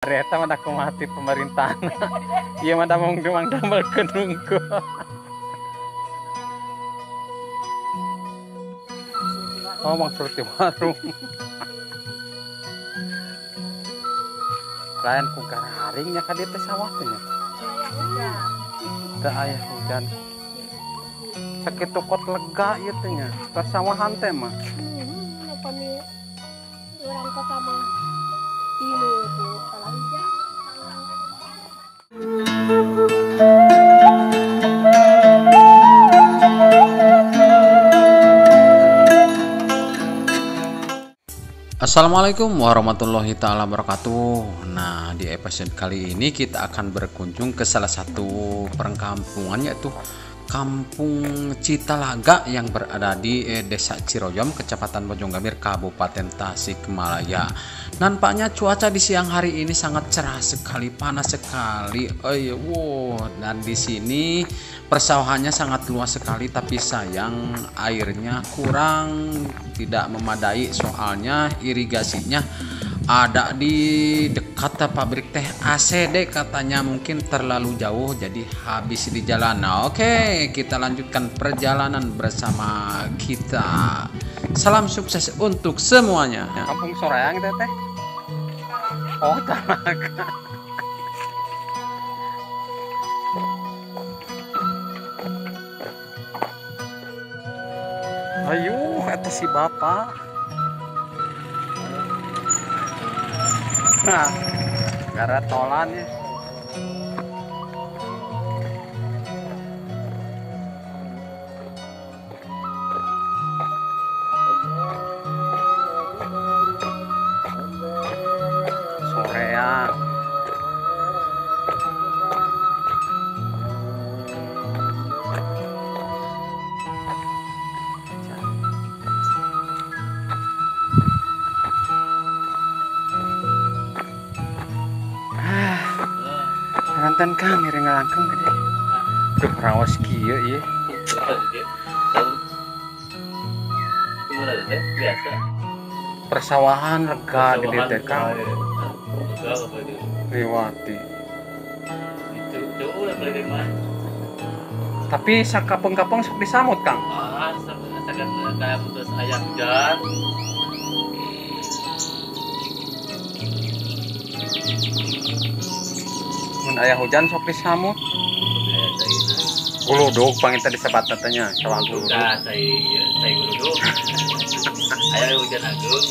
Eta mah kumaha ti pemerintahan. Ieu mah mung damelkeun hungkul. Oh, mangsur ti warung. Lain ku gararing nya ka dieu teh sawah teh nya. Teu aya hujan. Sakitu kot lega ieu teh nya. Persawahan teh mah. Upami urang kota mah ieu ku palawija. Assalamualaikum warahmatullahi taala wabarakatuh. Nah, di episode kali ini kita akan berkunjung ke salah satu perkampungan, yaitu Kampung Citalaga yang berada di Desa Ciroyom, Kecamatan Bojonggambir, Kabupaten Tasikmalaya. Nampaknya cuaca di siang hari ini sangat cerah sekali, panas sekali. Wow. Dan di sini persawahannya sangat luas sekali, tapi sayang airnya kurang, tidak memadai, soalnya irigasinya ada di dekat pabrik teh ACD, katanya mungkin terlalu jauh jadi habis di jalan. Nah, oke, kita lanjutkan perjalanan bersama kita. Salam sukses untuk semuanya. Kampung Soreang teh. Oh, Talaga. Ayo, eta si bapak. Nah, gara tolan ya. Soreang. Nonton kang ngiring ngalangkung gede. Duh, raos kieu ieu. Biasa. Persawahan lega gede teh kang. Lewati. Tapi sakapeng-kapeng sok disamut kang. Ah, kayak putus ayam hujan. Mun aya hujan sok disamut. Guludug panginten disebat teh nya, sawah guludug. Tah, cai guludug. Aya hujan agung.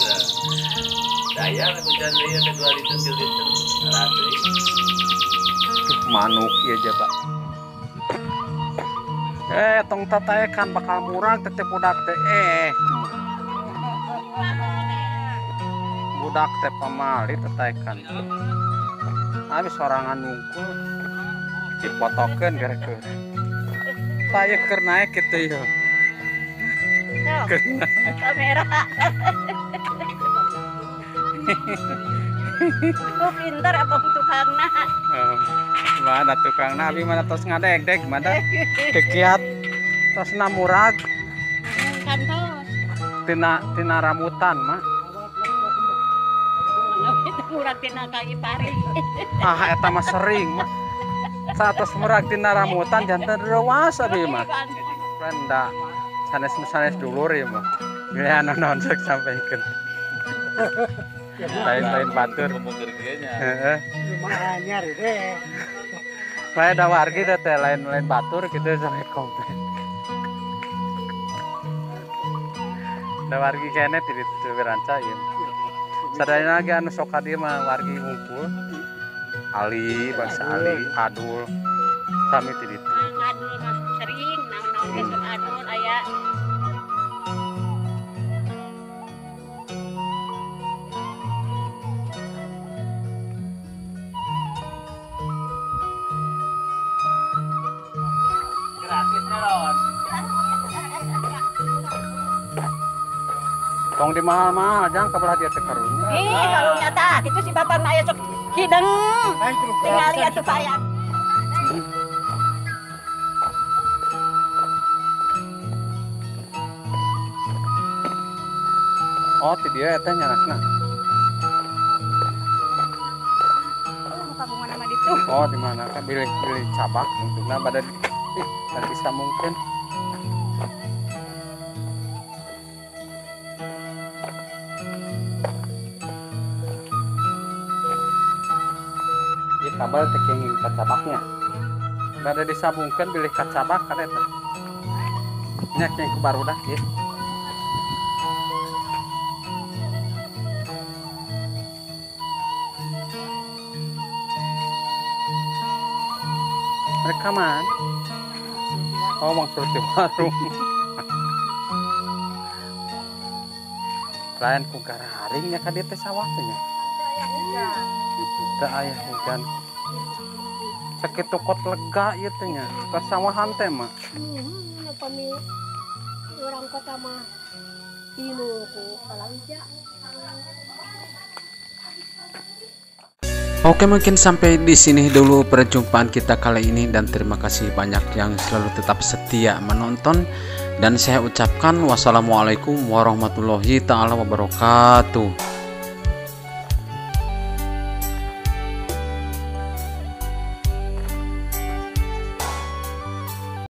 Daya hujan deui teh 2 liter 3 liter rade. Tuh manuk ieu jaba. Tong tataekan bakal murag teh budak teh. Budak teh pamali tataekan. Habis sorangan nungkul dipotokeun gara-gara. Tah ieu keur naek kitu ieu. Kamera. Oh, pintar apa tukangna? Mana tukangna abi mana tos ngadegdeg mana kekiat tos namurag. Kantos. Tina rambutan mah. Murag tina kaki pari. Ah, eta mah sering mah. Satos murag tina rambutan janten reuas abi mah. Renda. Sanes-sanes dulur ya mah. Giliran naon sok sampaikeun. Lain-lain batur. Heeh. Anyar deh. Lain ada wargi teh lain-lain batur gitu sampai komplain. Da wargi kene ti ditu wiranca ieu. Sadayana ge anu sok ka dieu mah wargi ngumpul. Ali, bangsa Ali, Adul. Sami ti ditu. Adul mah sering naon-naon ge sok adul aya. Tong di mahal-mahal jangan kabelah dia teh karunya. Ih, karunya tah kitu si bapak mah aya sok hideng. Tingali atuh paya. Oh, ti dieu eta nyanakna. Oh, di mana kan bilih-bilih cabak untungna bade ih bisa mungkin. Ieu kabel teh kenging kacabaknya. Bade disambungkeun bilih kacabak kan eta. Nya keng ku barudak ieu. Rekaman. Oh, maksud di warung. Lain ku gararing nya ka dieu teh sawah teh nya. Teu aya hujan. Sakitu kot lega ieu teh nya. Persawahan teh mah. Pami orang kota mah inu ku palawija. Oke, mungkin sampai di sini dulu perjumpaan kita kali ini dan terima kasih banyak yang selalu tetap setia menonton dan saya ucapkan wassalamualaikum warahmatullahi taala wabarakatuh.